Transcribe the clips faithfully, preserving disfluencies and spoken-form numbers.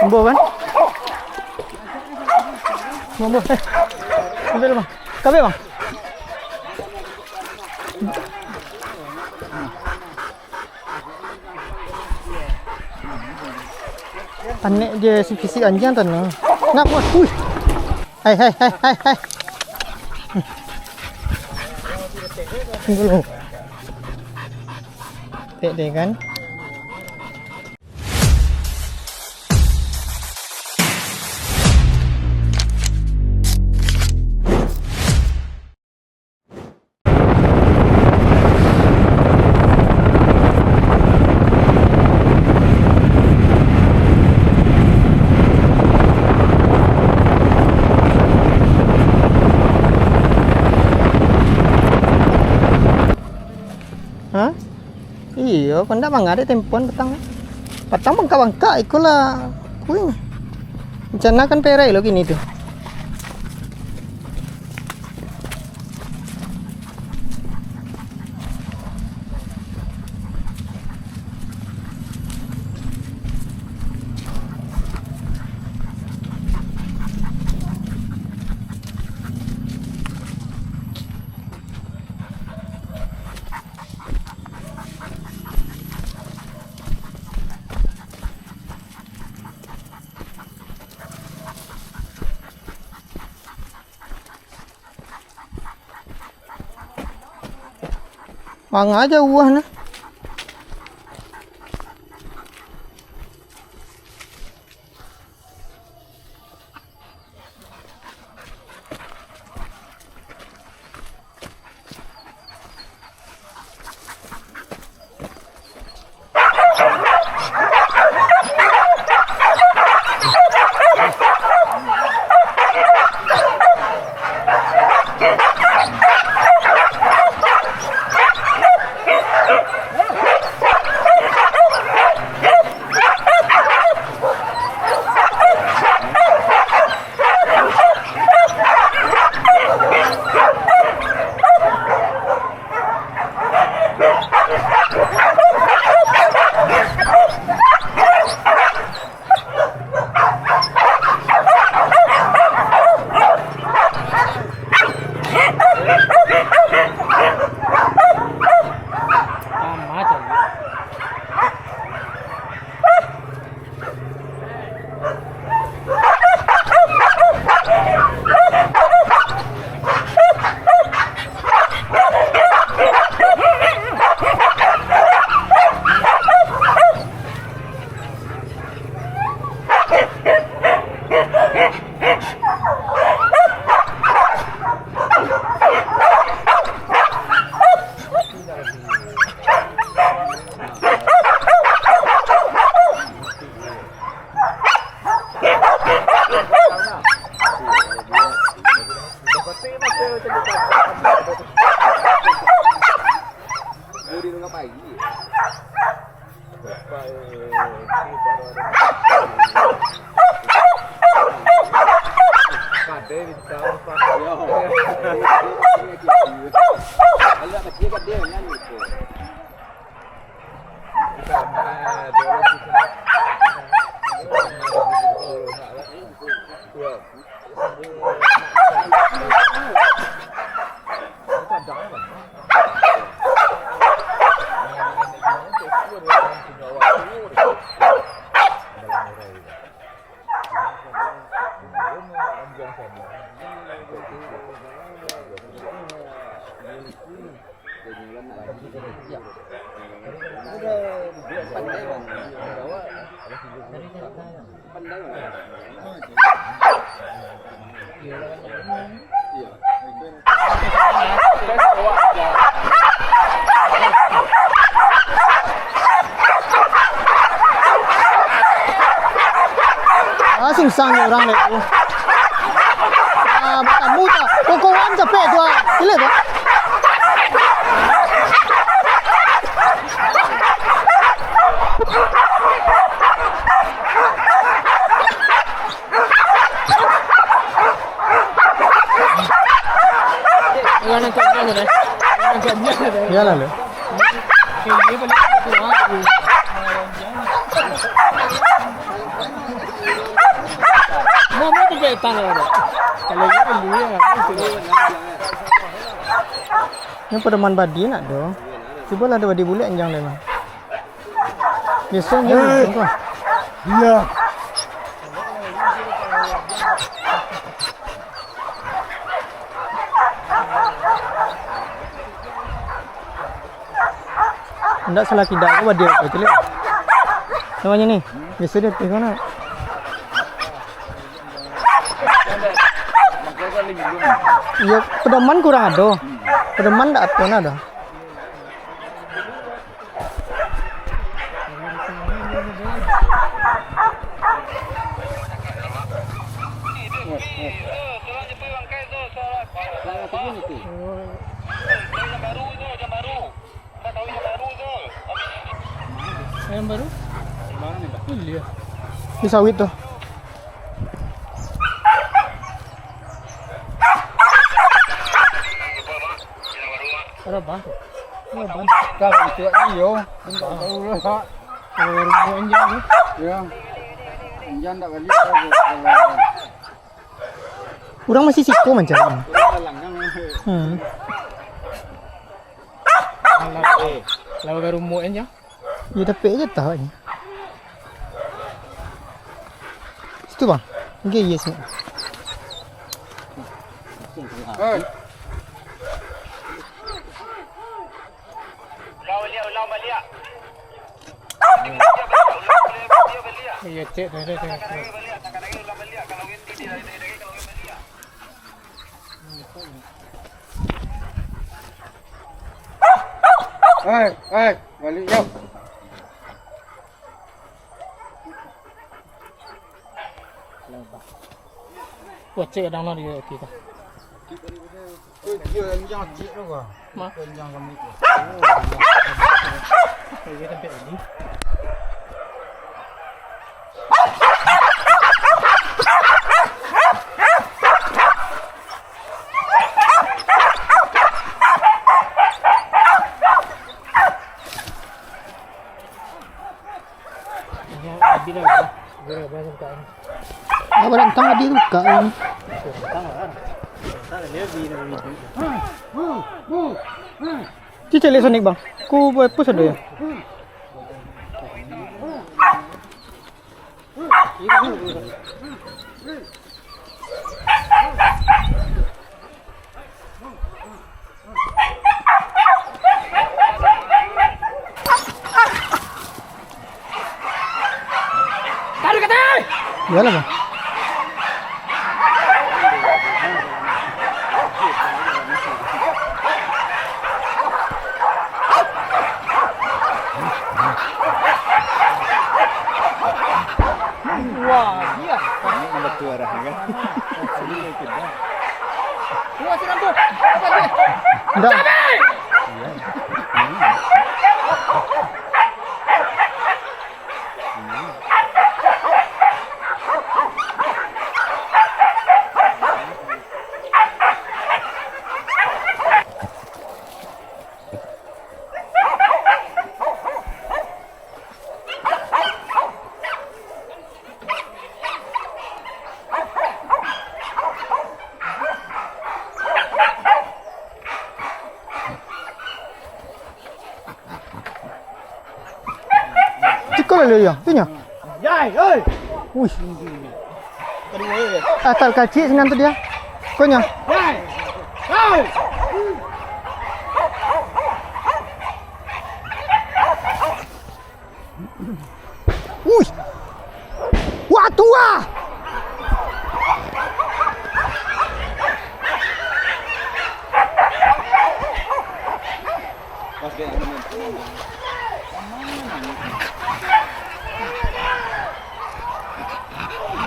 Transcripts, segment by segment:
Ambo kan? Ambo, eh. Ambil, Bang. Kabeh, Bang. Panek je si fisik anjiang tu, nah. Nak buat. Hui. Hai, hai, hai, hai, hai. Tunggu dulu. Tek deh kan. Ha? Iyo, kandak mangarek tempoan patang. Patang bangkak-bangkak, iko lah kuing. Rencana kan perek lo kini tu. Manga jauah nah. Ah, sungsang ni urang dek tu. Ah, batamu tak? Kokoan capek tu, ah. Gila tu. Iyalah, le. Mama tu kayak tanah ada. Kalau dia kan dia, kan tu. Ni pedoman badi nak doh. Cubalah ada badi bulek anjang deh, Bang. Biasanya macam tu lah. Iya. Ndak salah kida ko badi apo tu, Lek? Namonyo ni, biaso di ateh ko nak. Iyo, pedoman kurang ado. Pedoman ndak apo nah doh. Ayam baru? Di sawit tu. Berapa? Berapa? Kau itu iyo. Enggak tahu lah. Kalau rumah anjing tu. Ya. Anjing tak balik lah, kalau Urang masih siko mancari. Urang langgang. Hmm. Alah, eh. Lawa ka rumah anjing. Ya, tapi aja tahu ni. Situ, Bang. Okey, yes ni. Hei. Iya, cek, dah, dah, dah, dah. Hei, hei, balik, yo. Wah, cek kadang no di kita. Tu dia yang cek tu, Bang. Ma? Yang kami tu. Oh, iya. Iya, sampai tadi. Abih dah, abih dah, abih dah, abih dah. Ah, barantang abih tu, Kak, ni. Cik, cek lek Sonic, Bang. Ku push ado ya. Tarik ke atas! Iyalah, Bang. Wah, dia. Ini ada tu arahnya, kan? Wah, si Rambo. Ndak. Ciko lah dia, tu nya. Yai, oi. Wih. Asal kacik sinan tu dia. Konyo. Yai. Kau. Uih. Wah, tua.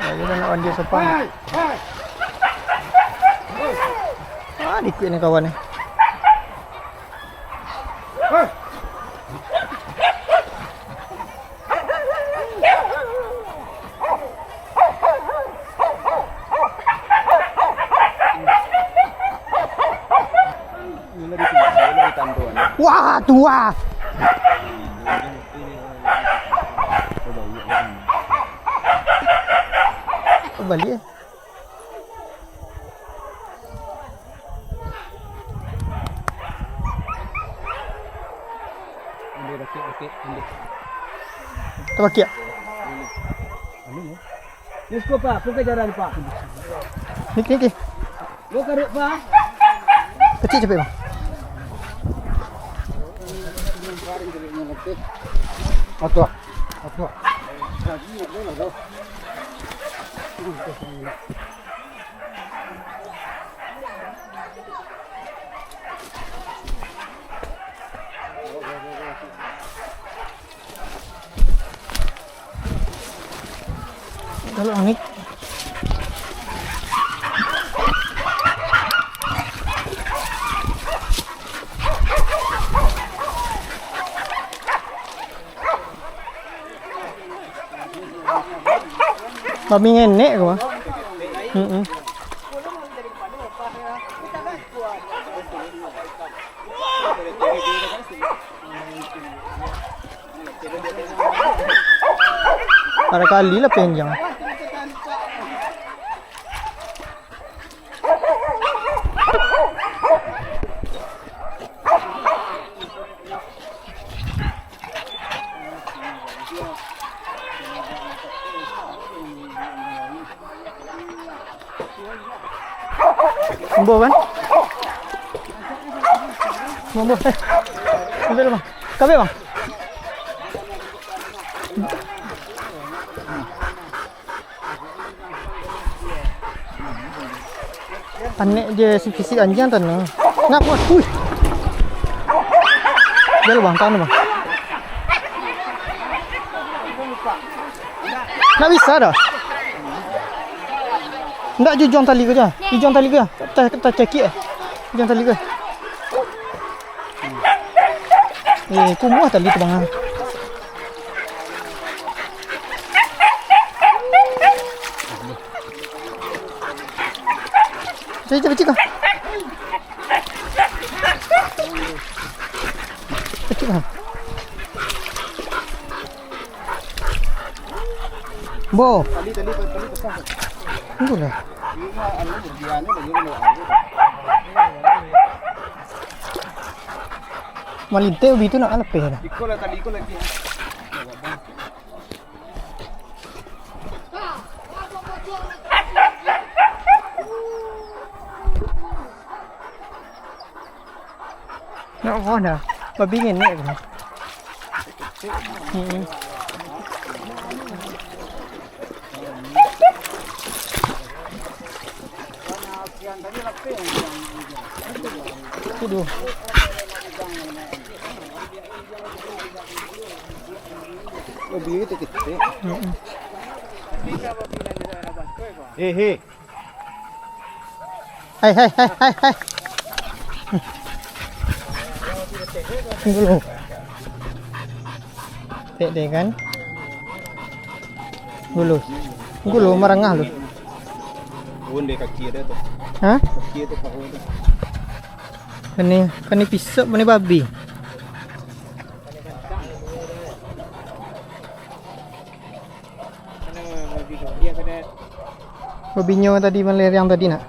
Ya, dia nak on dia sepang. Ah, dikuik ni kawan ni. Wah, tua. Baliak, eh. Tabakiak. Let's go, Pak. Buka jalan, Pak. Niki, niki. Go karut, Pak. Kecil capek, Bang. Atuh. Atuh. Kalau angin. Babi ngenek ko, Bang. Mm-mm. Ado kali lah panjang. Ambo kan? Ambo, ambo. Eh. Ambil, Bang. Kabek, Bang. Panek je si fisik anjiang tu, nah. Nak, Bos. Ui. Dia lubang, tahan, Bang. Ndak bisa dah. Ndak, jujuang tali ko je. Jujuang tali ko je. Ta, ta cakik eh. Jujuang tali ko. Eh, kumuah tali tu, Bang. Cik, cik, cik. Cik, Bang. Bo. Tali, tali, tali pasang. Tunggu lah. Malinteh ubi tu nak lapeh dah. Iko lah tali, iko lagi. Nak buah dah. Babi ngenek tu. Hmm. Aduh. Babi tu kecil. Hmm. Hehe. Hai, hai, hai, hai, hai. Tunggu lu. Tek deh kan. Gulu. Gulu marangah lu. Pun deh kaki ada tu. Hah? Kaki tu kau tu. Kani, kani pisok, kani babi. Babinyo tadi maleriang tadi nak.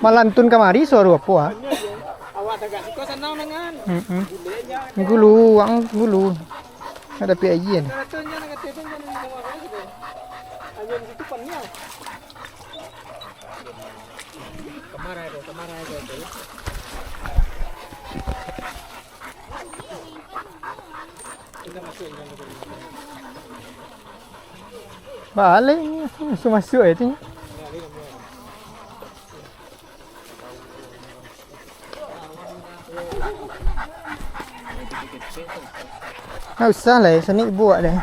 Malantun kamari suaro apo ah? Awak tagak siko sanang dangan. Mm-mm. Gulu, ang gulu. Ada pi aia ni. Kamarai tu, kamarai tu. Balik, masuk-masuk aja tu. Nggak usah lah, sini buat deh.